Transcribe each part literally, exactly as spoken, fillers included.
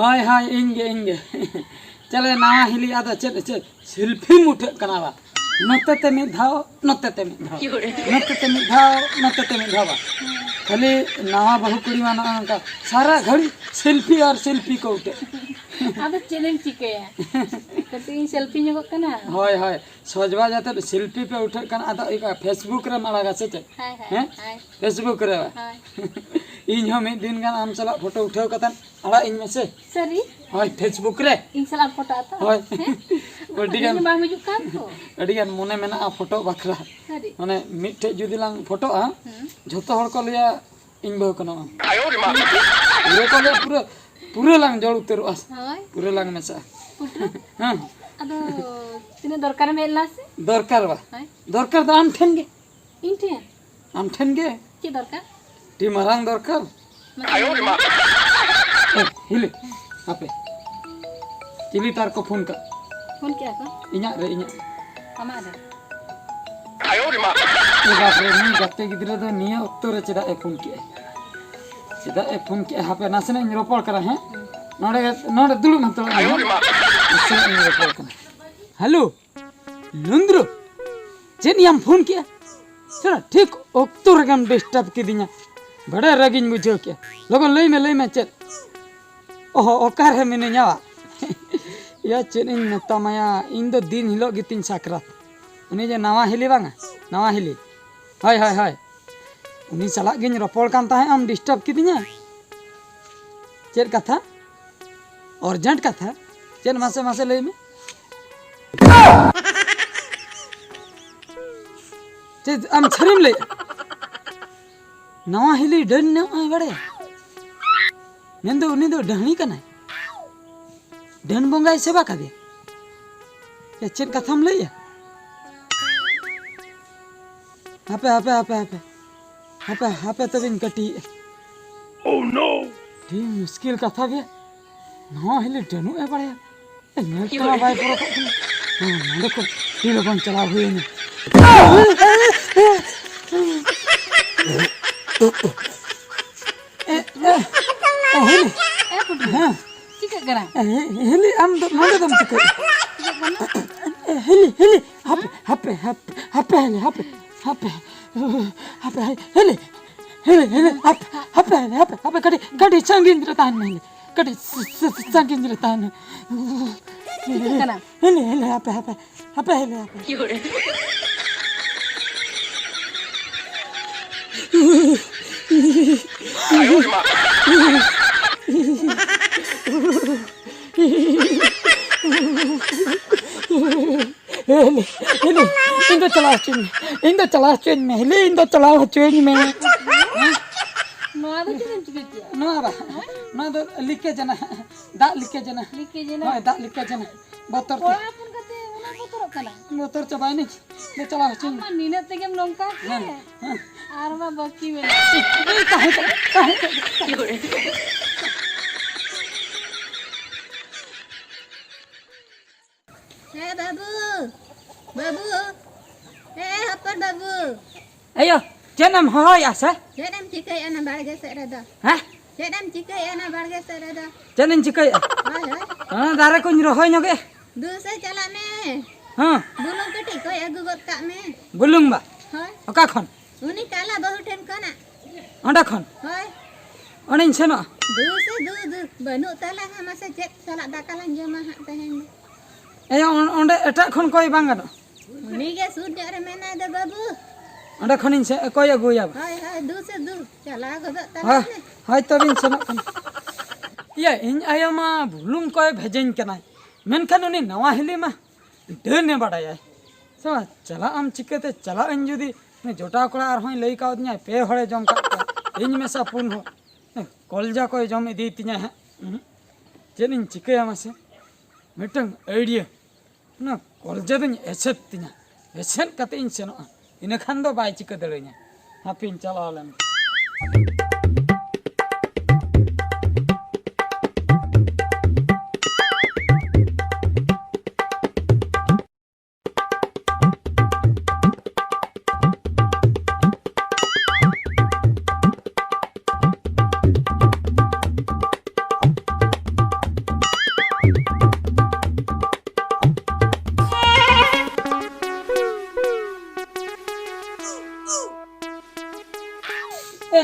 ᱦᱳᱭ ᱦᱳᱭ, ᱤᱧ ᱜᱮ, ᱤᱧ ᱜᱮ᱾ ᱪᱟᱞᱮ ᱱᱟᱣᱟ ᱦᱤᱞᱤ, ᱟᱫᱚ ᱪᱮᱫ ᱪᱮᱫ ᱥᱮᱞᱯᱷᱤᱢ ᱩᱴᱷᱟᱹᱜ ᱠᱟᱱᱟ ᱵᱟ? ᱱᱚᱛᱮ ᱛᱮ ᱢᱤᱫ ᱫᱷᱟᱣ, ᱱᱚᱛᱮ ᱛᱮ ᱢᱤᱫ ᱫᱷᱟᱣ, ᱱᱚᱛᱮ ᱛᱮ ᱢᱤᱫ ᱫᱷᱟᱣ, ᱱᱚᱛᱮ ᱛᱮ ᱢᱤᱫ ᱫᱷᱟᱣ ᱵᱟ? ᱠᱷᱟᱹᱞᱤ ᱱᱟᱣᱟ ᱵᱟᱹᱦᱩ ᱠᱩᱲᱤ ᱢᱟ ᱱᱚᱜᱼᱚ ᱱᱚᱝᱠᱟ ᱥᱟᱨᱟ ᱜᱷᱟᱹᱲᱤᱡ ᱥᱮᱞᱯᱷᱤ ᱟᱨ ᱥᱮᱞᱯᱷᱤ ᱠᱚ ᱩᱴᱷᱟᱹᱜ᱾ ᱟᱫᱚ ᱪᱮᱫ ᱮᱢ ᱪᱤᱠᱟᱹᱭᱟ? ᱠᱟᱹᱴᱤᱡ ᱤᱧ ᱥᱮᱞᱯᱷᱤ ᱧᱚᱜᱚᱜ ᱠᱟᱱᱟ᱾ ᱦᱳᱭ ᱦᱳᱭ, ᱥᱚᱡᱽᱵᱟ ᱡᱟᱛᱮ ᱥᱮᱞᱯᱷᱤ ᱯᱮ ᱩᱴᱷᱟᱹᱜ ᱠᱟᱱᱟ, ᱟᱫᱚ ᱤᱭᱟᱹ ᱯᱷᱮᱥᱵᱩᱠ ᱨᱮᱢ ᱟᱲᱟᱜᱟ ᱥᱮ ᱪᱮᱫ? ᱦᱳᱭ ᱦᱳᱭ, ᱦᱮᱸ? ᱦᱳᱭ᱾ ᱯᱷᱮᱥᱵᱩᱠ ᱨᱮ ᱵᱟ? ᱦᱳᱭ᱾ ᱤᱧ ᱦᱚᱸ ᱢᱤᱫ ᱫᱤᱱ ᱜᱟᱱ ᱟᱢ ᱥᱟᱞᱟᱜ ᱯᱷᱳᱴᱳ ᱩᱴᱷᱟᱹᱣ ᱠᱟᱛᱮ ᱟᱲᱟᱜ ᱤᱧ ᱢᱮᱥᱮ᱾ ᱥᱟᱹᱨᱤ? ᱦᱳᱭ, ᱯᱷᱮᱥᱵᱩᱠ ᱨᱮ᱾ ᱤᱧ ᱥᱟᱞᱟᱜ ᱯᱷᱳᱴᱳᱜᱼᱟ ᱛᱚ? ᱦᱳᱭ᱾ ᱦᱮᱸ? ᱟᱹᱰᱤ ᱜᱟᱱ, ᱤᱧ ᱵᱟᱝ ᱦᱤᱡᱩᱜ ᱠᱟᱱ ᱛᱚ? ᱟᱹᱰᱤ ᱜᱟᱱ ᱢᱚᱱᱮ ᱢᱮᱱᱟᱜᱼᱟ ᱯᱷᱳᱴᱳ ᱵᱟᱠᱷᱨᱟ᱾ ᱥᱟᱹᱨᱤ? ᱢᱟᱱᱮ ᱢᱤᱫᱴᱷᱮᱡ ᱡᱩᱫᱤ ᱞᱟᱝ ᱯᱷᱳᱴᱳᱜᱼᱟ, ᱦᱩᱸ᱾ ᱡᱷᱚᱛᱚ ᱦᱚᱲ ᱠᱚ ᱞᱟᱹᱭᱟ ᱤᱧ ᱵᱟᱹᱦᱩ ᱠᱟᱱᱟᱢ ᱟᱢ᱾ ᱯᱩᱨᱟᱹ ᱠᱚ ᱞᱟᱹᱭᱟ ᱯᱩᱨᱟᱹ, ᱯᱩᱨᱟᱹ ᱞᱟᱝ ᱡᱚᱲ ᱩᱛᱟᱹᱨᱚᱜᱼᱟ᱾ ᱦᱳᱭ᱾ ᱯᱩᱨᱟᱹ ᱞᱟᱝ ᱢᱮᱥᱟᱜᱼᱟ᱾ ᱯᱩᱴᱨᱟᱹ? ᱦᱮᱸ᱾ ᱟᱫᱚ ᱛᱤᱱᱟᱹᱜ ᱫᱚᱨᱠᱟᱨᱮᱢ ᱦᱮᱡ ᱞᱮᱱᱟ ᱥᱮ? ᱫᱚᱨᱠᱟᱨ ᱵᱟ? ᱦᱳᱭ᱾ ᱫᱚᱨᱠᱟᱨ ᱫᱚ ᱟᱢ ᱴᱷᱮᱱ ᱜᱮ᱾ ᱤᱧ ᱴᱷᱮᱱ? ᱟᱢ ᱴᱷᱮᱱ ᱜᱮ᱾ ᱪᱮᱫ ᱫᱚᱨᱠᱟᱨ? ᱟᱹᱰᱤ ᱢᱟᱨᱟᱝ ᱫᱚᱨᱠᱟᱨ᱾ ᱢᱟᱥᱮ ᱞᱟᱹᱭ ᱢᱮ᱾ ᱮ, ᱦᱤᱞᱤ, ᱦᱟᱯᱮ᱾ ᱪᱤᱞᱤ ᱛᱟᱨ ᱠᱚ ᱯᱷᱳᱱ ᱠᱟᱜ? ᱯᱷᱳᱱ ᱠᱮᱜᱼᱟ ᱠᱚ? ᱤᱧᱟᱹᱜ ᱨᱮ, ᱤᱧᱟᱹᱜ ᱨᱮ᱾ ᱟᱢᱟᱜ ᱨᱮ? ᱮ ᱵᱟᱯ ᱨᱮ, ᱱᱩᱭ ᱜᱟᱛᱮ ᱜᱤᱫᱽᱨᱟᱹ ᱫᱚ ᱱᱤᱭᱟᱹ ᱚᱠᱛᱚ ᱨᱮ ᱪᱮᱫᱟᱜ ᱮ ᱯᱷᱳᱱ ᱠᱮᱜᱼᱟ? ᱪᱮᱫᱟᱜ ᱮ ᱯᱷᱳᱱ ᱠᱮᱜᱼᱟ? ᱦᱟᱯᱮ, ᱱᱟᱥᱮᱱᱟᱜ ᱤᱧ ᱨᱚᱯᱚᱲ ᱠᱟᱱᱟ, ᱦᱮᱸ? ᱦᱩᱸ᱾ ᱱᱚᱰᱮ, ᱱᱚᱰᱮ ᱫᱩᱲᱩᱵ ᱦᱟᱛᱟᱲᱚᱜ ᱢᱮ, ᱦᱮᱸ? ᱱᱟᱥᱮᱱᱟᱜ ᱤᱧ ᱨᱚᱯᱚᱲ ᱠᱟᱱᱟ᱾ ᱦᱮᱞᱳ᱾ ᱞᱩᱸᱫᱽᱨᱩ, ᱪᱮᱫ ᱭᱟᱢ ᱯᱷᱳᱱ ᱠᱮᱜᱼᱟ? ᱥᱟᱞᱟ, ᱴᱷᱤᱠ ᱚᱠᱛᱚ ᱨᱮᱜᱮᱢ ᱰᱤᱥᱴᱟᱵᱽ ᱠᱤᱫᱤᱧᱟ᱾ ᱵᱟᱲᱮ ᱨᱟᱹᱜᱤᱧ ᱵᱩᱡᱷᱟᱹᱣ ᱠᱮᱜᱼᱟ᱾ ᱞᱚᱜᱚᱱ ᱞᱟᱹᱭ ᱢᱮ, ᱞᱟᱹᱭ ᱢᱮ ᱪᱮᱫ? ᱚᱦᱚ, ᱚᱠᱟᱨᱮ ᱢᱤᱱᱟᱹᱧᱟ? ᱭᱟ, ᱪᱮᱫ ᱤᱧ ᱢᱮᱛᱟᱢᱟᱭᱟ, ᱤᱧ ᱫᱚ ᱫᱤᱱ ᱦᱤᱞᱳᱜ ᱜᱮᱛᱤᱧ ᱥᱟᱠᱨᱟᱛ᱾ ᱩᱱᱤ ᱡᱮ ᱱᱟᱣᱟ ᱦᱤᱞᱤ ᱵᱟᱝᱟ? ᱱᱟᱣᱟ ᱦᱤᱞᱤ᱾ ᱦᱳᱭ, ᱦᱳᱭ, ᱦᱳᱭ᱾ ᱩᱱᱤ ᱥᱟᱞᱟᱜ ᱜᱤᱧ ᱨᱚᱯᱚᱲ ᱠᱟᱱ ᱛᱟᱦᱮᱸᱫ, ᱟᱢ ᱰᱤᱥᱴᱟᱵᱽ ᱠᱤᱫᱤᱧᱟ᱾ ᱪᱮᱫ ᱠᱟᱛᱷᱟ? ᱚᱨᱡᱮᱱᱴ ᱠᱟᱛᱷᱟ? ᱪᱮᱫ ᱢᱟᱥᱮ, ᱢᱟᱥᱮ ᱞᱟᱹᱭ ᱢᱮ᱾ ᱪᱮᱫ ᱟᱢ ᱥᱟᱹᱨᱤᱢ ᱞᱟᱹᱭᱮᱫᱼᱟ? ᱱᱟᱣᱟ ᱦᱤᱞᱤ ᱰᱟᱹᱱ ᱱᱚᱜᱼᱚᱭ ᱵᱟᱲᱟᱭᱟ? ᱢᱮᱱᱫᱚ ᱩᱱᱤ ᱫᱚ ᱰᱟᱹᱦᱬᱤ ᱠᱟᱱᱟᱭ᱾ ᱰᱟᱹᱱ ᱵᱚᱸᱜᱟᱭ ᱥᱮᱵᱟ ᱠᱟᱫᱮᱭᱟ᱾ ᱮ, ᱪᱮᱫ ᱠᱟᱛᱷᱟᱢ ᱞᱟᱹᱭᱮᱜᱼᱟ? ᱦᱟᱯᱮ, ᱦᱟᱯᱮ, ᱦᱟᱯᱮ, ᱦᱟᱯᱮ᱾ ᱦᱟᱯᱮ, ᱦᱟᱯᱮ ᱛᱚᱵᱮᱧ ᱠᱟᱹᱴᱤᱭᱮᱜᱼᱟ᱾ Oh no! ᱟᱹᱰᱤ ᱢᱩᱥᱠᱤᱞ ᱠᱟᱛᱷᱟ ᱜᱮ᱾ ᱱᱚᱣᱟ ᱦᱤᱞᱤ ᱰᱟᱹᱱᱩᱜ ᱮ ᱵᱟᱲᱟᱭᱟ᱾ ᱮ, ᱧᱮᱞ ᱛᱮᱢᱟ ᱵᱟᱭ ᱵᱚᱨᱚᱠᱚᱜ ᱠᱟᱱᱟ᱾ ᱦᱮᱸ, ᱱᱚᱰᱮ ᱠᱷᱚᱱ ᱟᱹᱰᱤ ᱞᱚᱜᱚᱱ ᱪᱟᱞᱟᱣ ᱦᱩᱭ ᱟᱹᱧᱟ᱾ ᱮ, ᱮ, ᱮ, ᱦᱤᱞᱤ᱾ ᱮ, ᱯᱩᱴᱩᱞ᱾ ᱦᱮᱸ᱾ ᱠᱟᱱᱟ᱾ ᱮ, ᱦᱤᱞᱤ, ᱟᱢ ᱫᱚ ᱱᱚᱰᱮ ᱫᱚᱢ ᱪᱤᱠᱟᱹᱭᱮᱫᱟ? ᱮ, ᱦᱤᱞᱤ, ᱦᱤᱞᱤ, ᱦᱟᱯᱮ, ᱦᱟᱯᱮ, ᱦᱟᱯᱮ, ᱦᱟᱯᱮ, ᱦᱤᱞᱤ, ᱦᱟᱯᱮ, ᱦᱟᱯᱮ, ᱦᱤᱞᱤ, ᱦᱤᱞᱤ, ᱦᱤᱞᱤ, ᱦᱟᱯᱮ, ᱦᱟᱯᱮ, ᱦᱤᱞᱤ, ᱦᱟᱯᱮ, ᱦᱟᱯᱮ, ᱠᱟᱹᱴᱤᱡ, ᱠᱟᱹᱴᱤᱡ ᱥᱟᱺᱜᱤᱧ ᱨᱮ ᱛᱟᱦᱮᱱ ᱢᱮ, ᱦᱤᱞᱤ, ᱠᱟᱹᱴᱤᱡ ᱥᱟ-, ᱥᱟ-, ᱥᱟ-, ᱥᱟᱺᱜᱤᱧ ᱨᱮ ᱛᱟᱦᱮᱱ ᱢᱮ᱾ ᱪᱤᱠᱟᱹᱜ ᱠᱟᱱᱟ? ᱦᱤᱞᱤ, ᱦᱤᱞᱤ, ᱦᱟᱯᱮ, ᱦᱟᱯᱮ, ᱦᱟᱯᱮ, ᱦᱤᱞᱤ, ᱦᱟᱯᱮ᱾ ᱦᱤᱞᱤ, ᱦᱤᱞᱤ, ᱤᱧ ᱫᱚ ᱪᱟᱞᱟᱣ ᱦᱚᱪᱚᱧ ᱢᱮ, ᱤᱧ ᱫᱚ ᱪᱟᱞᱟᱣ ᱦᱚᱪᱚᱧ ᱢᱮ, ᱦᱤᱞᱤ, ᱤᱧ ᱫᱚ ᱪᱟᱞᱟᱣ ᱦᱚᱪᱚᱧ ᱢᱮ᱾ ᱱᱚᱣᱟ ᱫᱚ ᱪᱮᱫ ᱮᱢ ᱪᱤᱠᱟᱹ ᱠᱮᱜᱼᱟ? ᱱᱚᱣᱟ ᱵᱟ, ᱱᱚᱣᱟ ᱫᱚ ᱞᱤᱠᱮᱡᱽ ᱮᱱᱟ, ᱫᱟᱜ ᱞᱤᱠᱮᱡᱽ ᱮᱱᱟ᱾ ᱞᱤᱠᱮᱡᱽ ᱮᱱᱟ? ᱦᱳᱭ, ᱫᱟᱜ ᱞᱤᱠᱮᱡᱽ ᱮᱱᱟ, ᱵᱚᱛᱚᱨ ᱛᱮ᱾ ᱠᱚᱲᱟ ᱦᱚᱯᱚᱱ ᱠᱟᱛᱮ ᱩᱱᱟᱹᱜ ᱵᱚᱛᱚᱨᱚᱜ ᱠᱟᱱᱟ? ᱵᱚᱛᱚᱨ ᱪᱟᱵᱟᱭᱮᱱᱟᱹᱧ᱾ ᱫᱮ, ᱪᱟᱞᱟᱣ ᱦᱚᱪᱚᱧ ᱟᱢ ᱢᱟ ᱢᱮ᱾ ᱱᱤᱱᱟᱹᱜ ᱛᱮᱜᱮᱢ ᱱᱚᱝᱠᱟ ᱦᱮᱸ, ᱜᱮ? ᱦᱮᱸ᱾ ᱟᱨ ᱢᱟ ᱵᱟᱹᱠᱤ ᱢᱮᱱᱟᱜᱼᱟ᱾ ᱮᱭ, ᱛᱟᱦᱮᱸ ᱠᱟᱱᱟ, ᱛᱟᱦᱮᱸ ᱠᱟᱱᱟ᱾ ᱦᱮᱸ ᱵᱟᱹᱵᱩ, ᱵᱟᱹᱵᱩ, ᱦᱮᱸ ᱦᱚᱯᱚᱱ ᱵᱟᱹᱵᱩ᱾ ᱮᱭᱳ, ᱪᱮᱫ ᱮᱢ ᱦᱚᱦᱚᱭᱮᱫᱼᱟ ᱥᱮ? ᱪᱮᱫ ᱮᱢ ᱪᱤᱠᱟᱹᱭᱮᱫᱼᱟ ᱚᱱᱟ ᱵᱟᱲᱜᱮ ᱥᱮᱫ ᱨᱮᱫᱚ? ᱦᱮᱸ? ᱪᱮᱫ ᱮᱢ ᱪᱤᱠᱟᱹᱭᱮᱫᱼᱟ ᱚᱱᱟ ᱵᱟᱲᱜᱮ ᱥᱮᱫ ᱨᱮᱫᱚ? ᱪᱮᱫ ᱤᱧ ᱪᱤᱠᱟᱹᱭᱮᱫᱼᱟ? ᱦᱳᱭ, ᱦᱳᱭ᱾ ᱦᱮᱸ, ᱫᱟᱨᱮ ᱠᱚᱧ ᱨᱚᱦᱚᱭ ᱧᱚᱜᱮᱫ᱾ ᱫᱩ ᱥᱮ ᱪᱟᱞᱟᱜ ᱢᱮ᱾ ᱦᱮᱸ᱾ ᱵᱩᱞᱩᱝ ᱠᱟᱹᱴᱤᱡ ᱠᱚᱭ ᱟᱹᱜᱩ ᱜᱚᱫ ᱠᱟᱜ ᱢᱮ᱾ ᱵᱩᱞᱩᱝ ᱵᱟ? ᱦᱳᱭ᱾ ᱚᱠᱟ ᱠᱷᱚᱱ? ᱩᱱᱤ ᱠᱟᱞᱟ ᱵᱟᱹᱦᱩ ᱴᱷᱮᱱ ᱠᱷᱚᱱᱟᱜ᱾ ᱚᱸᱰᱮ ᱠᱷᱚᱱ? ᱦᱳᱭ᱾ ᱚᱸᱰᱮᱧ ᱥᱮᱱᱚᱜᱼᱟ᱾ ᱫᱩ ᱥᱮ ᱫᱩ, ᱫᱩ᱾ ᱵᱟᱹᱱᱩᱜ ᱛᱟᱞᱟᱝᱟ, ᱢᱟᱥᱮ ᱪᱮᱫ ᱥᱟᱞᱟᱜ ᱫᱟᱠᱟ ᱞᱟᱝ ᱡᱚᱢᱟ ᱦᱟᱸᱜ ᱛᱮᱦᱮᱧ ᱫᱚ? ᱮᱭᱟ, ᱚᱸ-, ᱚᱸᱰᱮ ᱮᱴᱟᱜ ᱠᱷᱚᱱ ᱠᱚᱭ ᱵᱟᱝ ᱜᱟᱱᱚᱜᱼᱟ? ᱩᱱᱤ ᱜᱮ ᱥᱩᱨ ᱧᱚᱜ ᱨᱮ ᱢᱮᱱᱟᱭ ᱫᱚ ᱵᱟᱹᱵᱩ᱾ ᱚᱸᱰᱮ ᱠᱷᱚᱱᱤᱧ ᱥᱮ-, ᱠᱚᱭ ᱟᱹᱜᱩᱭᱟ᱾ ᱦᱳᱭ, ᱦᱳᱭ, ᱫᱩ ᱥᱮ ᱫᱩ᱾ ᱪᱟᱞᱟᱣ ᱜᱚᱫᱚᱜ ᱛᱟᱞᱟᱝ ᱦᱳᱭ, ᱢᱮ᱾ ᱦᱳᱭ, ᱛᱚᱵᱮᱧ ᱥᱮᱱᱚᱜ ᱠᱟᱱᱟ᱾ ᱤᱭᱟᱹ, ᱤᱧ ᱟᱭᱳ ᱢᱟ ᱵᱩᱞᱩᱝ ᱠᱚᱭ ᱵᱷᱮᱡᱟᱧ ᱠᱟᱱᱟᱭ, ᱢᱮᱱᱠᱷᱟᱱ ᱩᱱᱤ ᱱᱟᱣᱟ ᱦᱤᱞᱤ ᱢᱟ ᱰᱟᱹᱱᱮ ᱵᱟᱲᱟᱭᱟᱭ᱾ ᱥᱮ ᱵᱟᱝ? ᱪᱟᱞᱟᱜ ᱟᱢ ᱪᱤᱠᱟᱹᱛᱮ? ᱪᱟᱞᱟᱜ ᱟᱹᱧ ᱡᱩᱫᱤ, ᱩᱱᱤ ᱡᱚᱴᱟᱣ ᱠᱚᱲᱟ ᱟᱨᱦᱚᱸᱭ ᱞᱟᱹᱭ ᱠᱟᱣᱫᱤᱧᱟ, ᱯᱮ ᱦᱚᱲᱮ ᱡᱚᱢ ᱠᱟᱜ ᱠᱚᱣᱟ, ᱤᱧ ᱢᱮᱥᱟ ᱯᱩᱱ ᱦᱚᱲ᱾ ᱦᱮᱸ, ᱠᱚᱞᱡᱟ ᱠᱚᱭ ᱡᱚᱢ ᱤᱫᱤᱭ ᱛᱤᱧᱟᱭ ᱦᱟᱸᱜ᱾ ᱩᱦᱩᱸ᱾ ᱪᱮᱫ ᱤᱧ ᱪᱤᱠᱟᱹᱭᱟ ᱢᱟᱥᱮ? ᱢᱤᱫᱴᱟᱝ idea᱾ ᱚᱱᱟ ᱠᱚᱞᱡᱟ ᱫᱚᱧ ᱮᱥᱮᱫ ᱛᱤᱧᱟ, ᱮᱥᱮᱫ ᱠᱟᱛᱮ ᱤᱧ ᱥᱮᱱᱚᱜᱼᱟ, ᱤᱱᱟᱹ ᱠᱷᱟᱱ ᱫᱚ ᱵᱟᱭ ᱪᱤᱠᱟᱹ ᱫᱟᱲᱮᱭᱟᱹᱧᱟ᱾ ᱦᱟᱯᱮᱧ ᱪᱟᱞᱟᱣ ᱞᱮᱱ ᱜᱮ᱾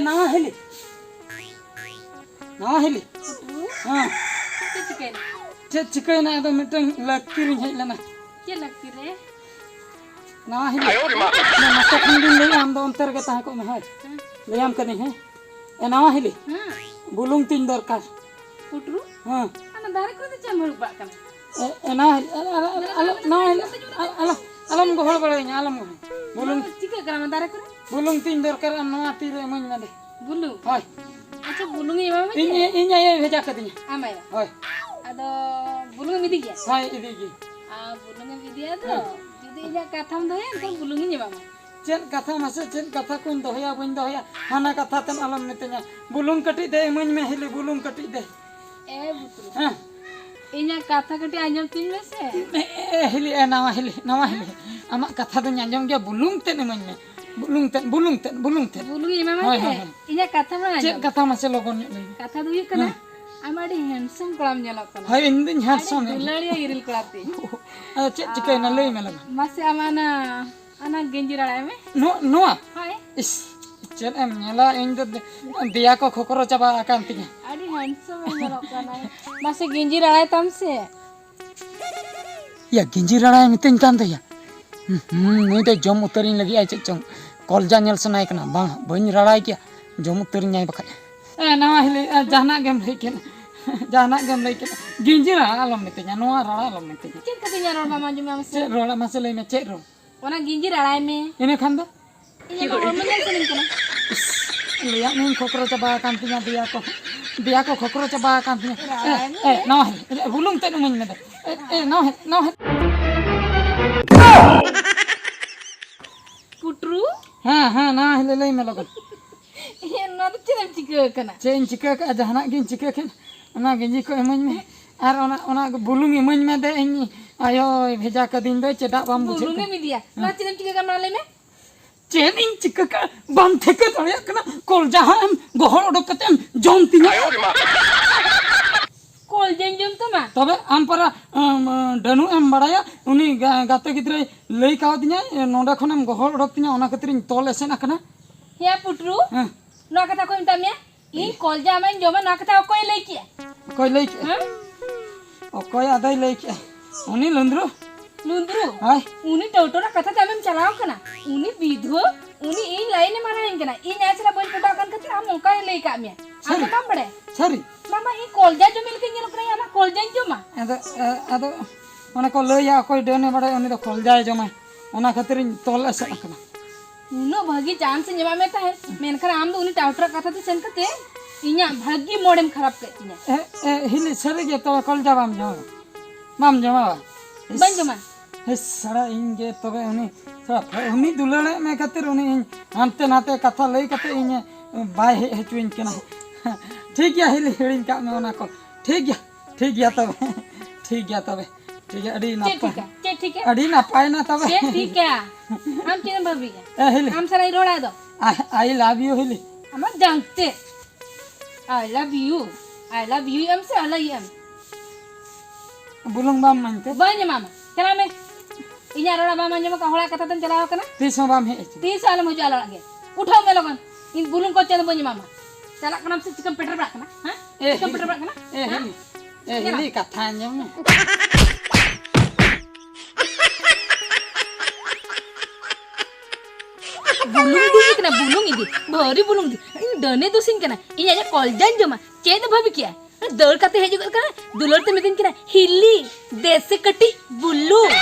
ᱱᱟᱣᱟ ᱦᱤᱞᱤ᱾ ᱱᱟᱣᱟ ᱦᱤᱞᱤ᱾ ᱦᱮᱸ᱾ ᱪᱮᱫ ᱪᱤᱠᱟᱹᱭᱮᱱᱟ? ᱪᱮᱫ ᱪᱤᱠᱟᱹᱭᱮᱱᱟ? ᱟᱫᱚ ᱢᱤᱫᱴᱟᱝ ᱞᱟᱹᱠᱛᱤ ᱨᱤᱧ ᱦᱮᱡ ᱞᱮᱱᱟ᱾ ᱪᱮᱫ ᱞᱟᱹᱠᱛᱤ ᱨᱮ? ᱱᱟᱣᱟ ᱦᱤᱞᱤ᱾ ᱱᱟᱥᱮ ᱠᱷᱚᱱ ᱜᱤᱧ ᱞᱟᱹᱭᱟ, ᱟᱢ ᱫᱚ ᱚᱱᱛᱮ ᱨᱮᱜᱮ ᱛᱟᱦᱮᱸ ᱠᱚᱜ ᱢᱮ, ᱦᱳᱭ᱾ ᱦᱮᱸ᱾ ᱞᱟᱹᱭᱟᱢ ᱠᱟᱹᱱᱟᱹᱧ, ᱦᱮᱸ᱾ ᱮ, ᱱᱟᱣᱟ ᱦᱤᱞᱤ᱾ ᱦᱮᱸ᱾ ᱵᱩᱞᱩᱝ ᱛᱤᱧ ᱫᱚᱨᱠᱟᱨ᱾ ᱯᱩᱴᱨᱩ? ᱦᱮᱸ᱾ ᱚᱱᱟ ᱫᱟᱨᱮ ᱠᱚᱨᱮ ᱫᱚ ᱪᱮᱫ ᱮᱢ ᱦᱩᱲᱩᱵ ᱠᱟᱜ ᱠᱟᱱᱟ? ᱮ, ᱮ, ᱱᱟᱣᱟ ᱦᱤᱞᱤ, ᱟᱞᱚ, ᱟᱞᱚ, ᱟᱞᱚ, ᱟᱞᱚ, ᱱᱟᱣᱟ ᱦᱤᱞᱤ, ᱟᱞᱚ, ᱟᱞᱚ, ᱟᱞᱚᱢ ᱜᱚᱦᱚᱲ ᱵᱟᱲᱟᱭᱤᱧᱟ, ᱟᱞᱚᱢ ᱜᱚᱦᱚᱲ᱾ ᱵᱩᱞᱩᱝ, ᱱᱚᱣᱟ ᱪᱤᱠᱟᱹᱜ ᱠᱟᱱᱟ ᱚᱱᱟ ᱫᱟᱨᱮ ᱠᱚᱨᱮ? ᱵᱩᱞᱩᱝ ᱛᱤᱧ ᱫᱚᱨᱠᱟᱨ, ᱟᱨ ᱱᱚᱣᱟ ᱛᱤᱨᱮ ᱤᱢᱟᱹᱧ ᱢᱮ ᱫᱮ᱾ ᱵᱩᱞᱩᱝ? ᱦᱳᱭ᱾ ᱟᱪᱪᱷᱟ, ᱵᱩᱞᱩᱝ ᱤᱧ ᱮᱢᱟᱢᱟ ᱤᱧ, ᱪᱮ? ᱤᱧ ᱟᱭᱳᱭ ᱵᱷᱮᱡᱟ ᱠᱟᱹᱫᱤᱧᱟ᱾ ᱟᱢ ᱟᱭᱳ? ᱦᱳᱭ᱾ ᱟᱫᱚ ᱵᱩᱞᱩᱝ ᱮᱢ ᱤᱫᱤ ᱜᱮᱭᱟ? ᱦᱳᱭ, ᱤᱫᱤ ᱜᱮ᱾ ᱟᱨ ᱵᱩᱞᱩᱝ ᱮᱢ ᱤᱫᱤᱭᱟ ᱛᱚ? ᱦᱮᱸ᱾ ᱡᱩᱫᱤ ᱤᱧᱟᱹᱜ ᱠᱟᱛᱷᱟᱢ ᱫᱚᱦᱚᱭᱟ, ᱮᱱᱠᱷᱟᱱ ᱵᱩᱞᱩᱝ ᱤᱧ ᱮᱢᱟᱢᱟ᱾ ᱪᱮᱫ ᱠᱟᱛᱷᱟ ᱢᱟᱥᱮ, ᱪᱮᱫ ᱠᱟᱛᱷᱟ ᱠᱚᱧ ᱫᱚᱦᱚᱭᱟ, ᱵᱟᱹᱧ ᱫᱚᱦᱚᱭᱟ, ᱦᱟᱱᱟ ᱠᱟᱛᱷᱟ ᱛᱮᱢ ᱟᱞᱚᱢ ᱢᱤᱛᱟᱹᱧᱟ᱾ ᱵᱩᱞᱩᱝ ᱠᱟᱹᱴᱤᱡ ᱫᱮ ᱤᱢᱟᱹᱧ ᱢᱮ ᱦᱤᱞᱤ, ᱵᱩᱞᱩᱝ ᱠᱟᱹᱴᱤᱡ ᱫᱮ᱾ ᱮ ᱵᱩᱛᱨᱩ᱾ ᱦᱮᱸ᱾ ᱤᱧᱟᱹᱜ ᱠᱟᱛᱷᱟ ᱠᱟᱹᱴᱤᱡ ᱟᱸᱡᱚᱢ ᱛᱤᱧ ᱢᱮᱥᱮ᱾ ᱮ, ᱮ, ᱮ, ᱦᱤᱞᱤ, ᱮ, ᱱᱟᱣᱟ ᱦᱤᱞᱤ, ᱱᱟᱣᱟ ᱦᱤᱞᱤ᱾ ᱟᱢᱟᱜ ᱠᱟᱛᱷᱟ ᱫᱚᱧ ᱟᱸᱡᱚᱢ ᱜᱮᱭᱟ, ᱵᱩᱞᱩᱝ ᱛᱮᱫ ᱤᱢᱟᱹᱧ ᱢᱮ᱾ ᱵᱩᱞᱩᱝ ᱛᱮᱫ, ᱵᱩᱞᱩᱝ ᱛᱮᱫ, ᱵᱩᱞᱩᱝ ᱛᱮᱫ᱾ ᱵᱩᱞᱩᱝ ᱤᱧ ᱮᱢᱟᱢᱟ ᱦᱳᱭ, ᱥᱮ? ᱦᱳᱭ, ᱦᱳᱭ᱾ ᱤᱧᱟᱹᱜ ᱠᱟᱛᱷᱟ ᱢᱟ ᱪᱮᱫ ᱟᱸᱡᱚᱢ᱾ ᱠᱟᱛᱷᱟ ᱢᱟᱥᱮ ᱞᱚᱜᱚᱱ ᱧᱚᱜ ᱞᱟᱹᱭ ᱢᱮ? ᱠᱟᱛᱷᱟ ᱫᱚ ᱦᱩᱭᱩᱜ ᱠᱟᱱᱟ, ᱦᱮᱸ᱾ ᱟᱢ ᱟᱹᱰᱤ handsome ᱠᱚᱲᱟᱢ ᱧᱮᱞᱚᱜ ᱠᱟᱱᱟ᱾ ᱦᱳᱭ, ᱤᱧ ᱫᱩᱧ ᱟᱹᱰᱤ handsome ᱧᱚᱜ ᱜᱮᱭᱟ᱾ ᱫᱩᱞᱟᱹᱲᱤᱭᱟᱹ ᱤᱨᱤᱞ ᱠᱚᱲᱟ ᱛᱤᱧ᱾ ᱟᱫᱚ ᱪᱮᱫ ᱪᱤᱠᱟᱹᱭᱮᱱᱟ? ᱞᱟᱹᱭ ᱢᱮ ᱞᱚᱜᱚᱱ᱾ ᱢᱟᱥᱮ ᱟᱢ ᱚᱱᱟ, ᱚᱱᱟ ᱜᱮᱸᱡᱤ ᱨᱟᱲᱟᱭ ᱢᱮ᱾ ᱱᱚ-, ᱱᱚᱣᱟ? ᱦᱳᱭ᱾ ᱤᱥ, ᱪᱮᱫ ᱮᱢ ᱧᱮᱞᱟ, ᱤᱧ ᱫᱚ ᱫᱮ-, ᱫᱮᱭᱟ ᱠᱚ ᱠᱷᱚᱠᱨᱚ ᱪᱟᱵᱟ ᱟᱠᱟᱱ ᱛᱤᱧᱟ᱾ ᱟᱹᱰᱤ handsome ᱮ ᱧᱮᱞᱚᱜ ᱠᱟᱱᱟᱭ᱾ ᱢᱟᱥᱮ ᱜᱮᱸᱡᱤ ᱨᱟᱲᱟᱭ ᱛᱟᱢ ᱥᱮ᱾ ᱭᱟ, ᱜᱮᱸᱡᱤ ᱨᱟᱲᱟᱭ ᱢᱤᱛᱟᱹᱧ ᱠᱟᱱ ᱫᱚᱭᱟ᱾ ᱦᱩᱸ, ᱦᱩᱸ, ᱱᱩᱭ ᱫᱚ ᱡᱚᱢ ᱩᱛᱟᱹᱨᱤᱧ ᱞᱟᱹᱜᱤᱫ ᱟᱭ ᱪᱮᱫ ᱪᱚᱝ᱾ ᱠᱚᱞᱡᱟ ᱧᱮᱞ ᱥᱟᱱᱟᱭᱮ ᱠᱟᱱᱟ᱾ ᱵᱟᱝ, ᱵᱟᱹᱧ ᱨᱟᱲᱟᱭ ᱜᱮᱭᱟ᱾ ᱡᱚᱢ ᱩᱛᱟᱹᱨᱤᱧᱟᱭ ᱵᱟᱠᱷᱟᱡ᱾ ᱮ, ᱱᱟᱣᱟ ᱦᱤᱞᱤ, ᱮ, ᱡᱟᱦᱟᱱᱟᱜ ᱜᱮᱢ ᱞᱟᱹᱭ ᱠᱮᱫ᱾ ᱡᱟᱦᱟᱱᱟᱜ ᱜᱮᱢ ᱞᱟᱹᱭ ᱠᱮᱫ᱾ ᱜᱮᱸᱡᱤ ᱨᱟᱲᱟ ᱟᱞᱚᱢ ᱢᱤᱛᱟᱹᱧᱟ, ᱱᱚᱣᱟ ᱨᱟᱲᱟ ᱟᱞᱚᱢ ᱢᱤᱛᱟᱹᱧᱟ᱾ ᱪᱮᱫ ᱠᱟᱛᱮᱧ ᱨᱚᱲ ᱵᱟᱢ ᱟᱸᱡᱚᱢᱟ ᱢᱟᱥᱮ? ᱪᱮᱫ ᱨᱚᱲ? ᱢᱟᱥᱮ ᱞᱟᱹᱭ ᱢᱮ, ᱪᱮᱫ ᱨᱚᱲ? ᱚᱱᱟ ᱜᱮᱸᱡᱤ ᱨᱟᱲᱟᱭ ᱢᱮ᱾ ᱤᱱᱟᱹ ᱠᱷᱟᱱ ᱫᱚ? ᱤᱧ ᱟᱢᱟᱜ ᱦᱚᱲᱢᱚ ᱧᱮᱞ ᱥᱟᱱᱟᱧ ᱠᱟᱱᱟ᱾ ᱞᱟᱹᱭᱟᱜ ᱢᱤᱭᱟᱹᱧ ᱠᱷᱚᱠᱨᱚ ᱪᱟᱵᱟ ᱟᱠᱟᱱ ᱛᱤᱧᱟ ᱫᱮᱭᱟ ᱠᱚ᱾ ᱫᱮᱭᱟ ᱠᱚ ᱠᱷᱚᱠᱨᱚ ᱪᱟᱵᱟ ᱟᱠᱟᱱ ᱛᱤᱧᱟ᱾ ᱮ, ᱨᱟᱲᱟᱭ ᱢᱮ᱾ ᱮ, ᱱᱟᱣᱟ ᱦᱤᱞᱤ, ᱵᱩᱞᱩᱝ ᱛᱮᱫ ᱤᱢᱟᱹᱧ ᱢᱮ ᱫᱮ᱾ ᱮ, ᱮ, ᱱᱟᱣᱟ ᱦᱤᱞᱤ, ᱱᱟᱣᱟ ᱦᱤᱞᱤ᱾ ᱯᱩᱴᱨᱩ? ᱦᱮᱸ, ᱦᱮᱸ, ᱱᱟᱣᱟ ᱦᱤᱞᱤ ᱞᱟᱹᱭ ᱢᱮ ᱞᱚᱜᱚᱱ᱾ ᱮ, ᱱᱚᱣᱟ ᱫᱚ ᱪᱮᱫ ᱮᱢ ᱪᱤᱠᱟᱹ ᱟᱠᱟᱱᱟ? ᱪᱮᱫ ᱤᱧ ᱪᱤᱠᱟᱹ ᱟᱠᱟᱫᱼᱟ? ᱡᱟᱦᱟᱱᱟᱜ ᱜᱤᱧ ᱪᱤᱠᱟᱹ ᱠᱮᱫ, ᱚᱱᱟ ᱜᱮᱸᱡᱤ ᱠᱚ ᱤᱢᱟᱹᱧ ᱢᱮ᱾ ᱟᱨ ᱚᱱᱟ, ᱚᱱᱟ ᱵᱩᱞᱩᱝ ᱤᱢᱟᱹᱧ ᱢᱮ ᱫᱮ, ᱤᱧ ᱟᱭᱳᱭ ᱵᱷᱮᱡᱟ ᱠᱟᱹᱫᱤᱧ ᱫᱚ, ᱪᱮᱫᱟᱜ ᱵᱟᱢ ᱵᱩᱡᱷᱟᱹᱜ ᱵᱩᱞᱩᱝ ᱠᱟᱱᱟ? ᱮᱢ ᱤᱫᱤᱭᱟ? ᱦᱮᱸ᱾ ᱱᱚᱣᱟ ᱪᱮᱫ ᱮᱢ ᱪᱤᱠᱟᱹ ᱠᱟᱱᱟ ᱞᱟᱹᱭ ᱢᱮ? ᱪᱮᱫ ᱤᱧ ᱪᱤᱠᱟᱹ ᱠᱟᱜᱼᱟ? ᱵᱟᱢ ᱴᱷᱤᱠᱟᱹ ᱫᱟᱲᱮᱭᱟᱜ ᱠᱟᱱᱟ? ᱠᱚᱞ ᱡᱟᱦᱟᱸ ᱮᱢ ᱜᱚᱦᱚᱲ ᱚᱰᱚᱠ ᱠᱟᱛᱮ ᱮᱢ ᱡᱚᱢ ᱛᱤᱧᱟ᱾ ᱠᱚᱞ ᱡᱟᱹᱧ ᱡᱚᱢ ᱛᱟᱢᱟ? ᱛᱚᱵᱮ ᱟᱢ ᱯᱟᱨᱟ, ᱟᱢ, ᱰᱟᱹᱱᱩ ᱮᱢ ᱵᱟᱲᱟᱭᱟ? ᱩᱱᱤ ᱜᱟ-, ᱜᱟᱛᱮ ᱜᱤᱫᱽᱨᱟᱹᱭ ᱞᱟᱹᱭ ᱠᱟᱣᱫᱤᱧᱟ, ᱱᱚᱸᱰᱮ ᱠᱷᱚᱱᱮᱢ ᱜᱚᱦᱚᱲ ᱚᱰᱚᱠ ᱛᱤᱧᱟ, ᱚᱱᱟ ᱠᱷᱟᱹᱛᱤᱨᱤᱧ ᱛᱚᱞ ᱮᱥᱮᱫ ᱟᱠᱟᱱᱟ᱾ ᱦᱮᱸ ᱯᱩᱴᱨᱩ, ᱦᱮᱸ᱾ ᱱᱚᱣᱟ ᱠᱟᱛᱷᱟ ᱚᱠᱚᱭ ᱢᱮᱛᱟᱜ ᱢᱮᱭᱟ? ᱤᱧ ᱠᱚᱞᱡᱟ ᱟᱢᱟᱧ ᱡᱚᱢᱟ, ᱱᱚᱣᱟ ᱠᱟᱛᱷᱟ ᱚᱠᱚᱭ ᱞᱟᱹᱭ ᱠᱮᱜᱼᱟ? ᱚᱠᱚᱭ ᱞᱟᱹᱭ ᱠᱮᱜᱼᱟ? ᱦᱮᱸ? ᱚᱠᱚᱭ ᱟᱫᱚᱭ ᱞᱟᱹᱭ ᱠᱮᱜᱼᱟ? ᱩᱱᱤ ᱞᱩᱸᱫᱽᱨᱩ᱾ ᱞᱩᱸᱫᱽᱨᱩ? ᱦᱳᱭ᱾ ᱩᱱᱤ ᱴᱟᱹᱣᱴᱚᱨᱟᱜ ᱠᱟᱛᱷᱟ ᱛᱮ ᱟᱢᱮᱢ ᱪᱟᱞᱟᱣ ᱠᱟᱱᱟ? ᱩᱱᱤ ᱵᱤᱫᱷᱣᱟᱹ, ᱩᱱᱤ ᱤᱧ ᱞᱟᱭᱤᱱ ᱮ ᱢᱟᱨᱟᱣᱤᱧ ᱠᱟᱱᱟ᱾ ᱤᱧ ᱟᱡ ᱥᱟᱞᱟᱜ ᱵᱟᱹᱧ ᱯᱚᱴᱟᱣ ᱠᱟᱱ ᱠᱷᱟᱹᱛᱤᱨ ᱟᱢ ᱚᱱᱠᱟᱭ ᱞᱟᱹᱭ ᱠᱟᱜ ᱢᱮᱭᱟ᱾ ᱟᱢ ᱥᱟᱹᱨᱤ? ᱫᱚ ᱵᱟᱢ ᱵᱟᱲᱟᱭᱟ? ᱥᱟᱹᱨᱤ? ᱢᱟᱢᱟ, ᱤᱧ ᱠᱚᱞᱡᱟ ᱡᱚᱢᱤ ᱞᱮᱠᱟᱧ ᱧᱮᱞᱚᱜ ᱠᱟᱱᱟ, ᱟᱢᱟᱜ ᱠᱚᱞᱡᱟᱧ ᱡᱚᱢᱟ? ᱟᱫᱚ, ᱮ, ᱟᱫᱚ ᱚᱱᱮ ᱠᱚ ᱞᱟᱹᱭᱟ, ᱚᱠᱚᱭ ᱰᱟᱹᱱᱮ ᱵᱟᱲᱟᱭᱟ, ᱩᱱᱤ ᱫᱚ ᱠᱚᱞᱡᱟᱭ ᱡᱚᱢᱟ᱾ ᱚᱱᱟ ᱠᱷᱟᱹᱛᱤᱨᱤᱧ ᱛᱚᱞ ᱮᱥᱮᱫ ᱟᱠᱟᱱᱟ᱾ ᱩᱱᱟᱹᱜ ᱵᱷᱟᱹᱜᱤ ᱪᱟᱱᱥ ᱤᱧ ᱮᱢᱟᱜ ᱢᱮ ᱛᱟᱦᱮᱸᱫ, ᱢᱮᱱᱠᱷᱟᱱ ᱟᱢ ᱫᱚ ᱩᱱᱤ ᱴᱟᱣᱴᱚᱨᱟᱜ ᱠᱟᱛᱷᱟ ᱛᱮ ᱥᱮᱱ ᱠᱟᱛᱮ ᱤᱧᱟᱹᱜ ᱵᱷᱟᱹᱜᱤ ᱢᱚᱰᱮᱢ ᱠᱷᱟᱨᱟᱯ ᱠᱮᱫ ᱛᱤᱧᱟ᱾ ᱮ, ᱮ, ᱦᱤᱞᱤ, ᱥᱟᱹᱨᱤ ᱜᱮ ᱛᱚᱵᱮ ᱠᱚᱞᱡᱟ ᱵᱟᱢ ᱡᱚᱢᱟ? ᱵᱟᱢ ᱡᱚᱢᱟ ᱵᱟ? ᱤᱥ, ᱵᱟᱹᱧ ᱡᱚᱢᱟ᱾ ᱤᱥ, ᱥᱟᱲᱟ ᱤᱧ ᱜᱮ ᱛᱚᱵᱮ ᱩᱱᱤ, ᱥᱟᱲᱟ ᱩᱱᱤ ᱫᱩᱞᱟᱹᱲᱮᱫ ᱢᱮ ᱠᱷᱟᱹᱛᱤᱨ ᱩᱱᱤ ᱤᱧ ᱦᱟᱱᱛᱮ ᱱᱟᱛᱮ ᱠᱟᱛᱷᱟ ᱞᱟᱹᱭ ᱠᱟᱛᱮ ᱤᱧ ᱵᱟᱭ ᱦᱮᱡ ᱦᱚᱪᱚᱧ ᱠᱟᱱᱟ᱾ ᱴᱷᱤᱠ ᱜᱮᱭᱟ ᱦᱤᱞᱤ, ᱦᱤᱲᱤᱧ ᱠᱟᱜ ᱢᱮ ᱚᱱᱟ ᱠᱚ᱾ ᱴᱷᱤᱠ ᱜᱮᱭᱟ, ᱴᱷᱤᱠ ᱜᱮᱭᱟ ᱛᱚᱵᱮ᱾ ᱴᱷᱤᱠ ᱜᱮᱭᱟ ᱛᱚᱵᱮ᱾ ᱴᱷᱤᱠ ᱜᱮᱭᱟ, ᱟᱹᱰᱤ ᱪᱮᱫ ᱱᱟᱯᱟᱭ᱾ ᱴᱷᱤᱠᱟ? ᱪᱮᱫ ᱴᱷᱤᱠᱟ? ᱟᱹᱰᱤ ᱱᱟᱯᱟᱭ ᱱᱟ ᱛᱚᱵᱮ᱾ ᱪᱮᱫ ᱴᱷᱤᱠᱟ? ᱟᱢ ᱪᱮᱫ ᱮᱢ ᱵᱷᱟᱹᱵᱤᱭᱮᱫᱼᱟ? ᱮ, ᱦᱤᱞᱤ᱾ ᱟᱢ ᱥᱟᱞᱟᱜ ᱤᱧ ᱨᱚᱲᱟ ᱫᱚ᱾ I, I love you, ᱦᱤᱞᱤ᱾ ᱟᱢᱟᱜ ᱡᱟᱝ ᱛᱮ᱾ I love you. I love you ᱮᱢ ᱥᱮ ᱟᱞᱟᱭ ᱮᱢ? ᱵᱩᱞᱩᱝ ᱵᱟᱢ ᱮᱢᱟᱹᱧ ᱛᱮ? ᱵᱟᱹᱧ ᱮᱢᱟᱢᱟ᱾ ᱪᱟᱞᱟᱜ ᱢᱮ᱾ ᱤᱧᱟᱜ ᱨᱚᱲ ᱵᱟᱢ ᱟᱸᱡᱚᱢ ᱟᱠᱟᱫ, ᱦᱚᱲᱟᱜ ᱠᱟᱛᱷᱟ ᱛᱮᱢ ᱪᱟᱞᱟᱣ ᱟᱠᱟᱱᱟ? ᱛᱤᱥ ᱦᱚᱸ ᱵᱟᱢ ᱦᱮᱡ ᱦᱚᱪᱚ᱾ ᱛᱤᱥ ᱦᱚᱸ ᱟᱞᱚᱢ ᱦᱤᱡᱩᱜᱼᱟ ᱟᱞᱮ ᱚᱲᱟᱜ ᱜᱮ᱾ ᱩᱴᱷᱟᱹᱣ ᱢᱮ ᱞᱚᱜᱚᱱ᱾ ᱤᱧ ᱵᱩᱞᱩᱝ ᱠᱚ ᱪᱮᱫ ᱦᱚᱸ ᱵᱟᱹᱧ ᱮᱢᱟᱢᱟ᱾ ᱪᱟᱞᱟᱜ ᱠᱟᱱᱟᱢ ᱥᱮ ᱪᱤᱠᱟᱹᱢ ᱯᱮᱴᱮᱨ ᱵᱟᱲᱟᱜ ᱠᱟᱱᱟ? ᱦᱮᱸ? ᱮ, ᱪᱤᱠᱟᱹᱢ ᱦᱤᱞᱤ᱾ ᱯᱮᱴᱮᱨ ᱵᱟᱲᱟᱜ ᱠᱟᱱᱟ? ᱮ, ᱦᱮᱸ? ᱦᱤᱞᱤ, ᱠᱟᱛᱷᱟ ᱟᱸᱡᱚᱢ ᱢᱮ᱾ ᱵᱩᱞᱩᱝ ᱤᱫᱤ ᱠᱟᱱᱟ, ᱵᱩᱞᱩᱝ ᱤᱫᱤ᱾ ᱵᱷᱟᱹᱨᱤ ᱵᱩᱞᱩᱝ ᱤᱫᱤ᱾ ᱤᱧ ᱰᱟᱹᱱᱮ ᱫᱩᱥᱤᱧ ᱠᱟᱱᱟ᱾ ᱤᱧ ᱟᱡᱟᱜ ᱠᱚᱞᱡᱟᱧ ᱡᱚᱢᱟ᱾ ᱪᱮᱫ ᱮ ᱵᱷᱟᱹᱵᱤ ᱠᱮᱜᱼᱟ? ᱫᱟᱹᱲ ᱠᱟᱛᱮ ᱦᱤᱡᱩᱜ ᱠᱟᱱᱟ, ᱫᱩᱞᱟᱹᱲ ᱛᱮ ᱢᱤᱛᱟᱹᱧ ᱠᱟᱱᱟ, "ᱦᱤᱞᱤ, ᱫᱮᱥᱮ ᱠᱟᱹᱴᱤᱡ ᱵᱩᱞᱩᱝ᱾"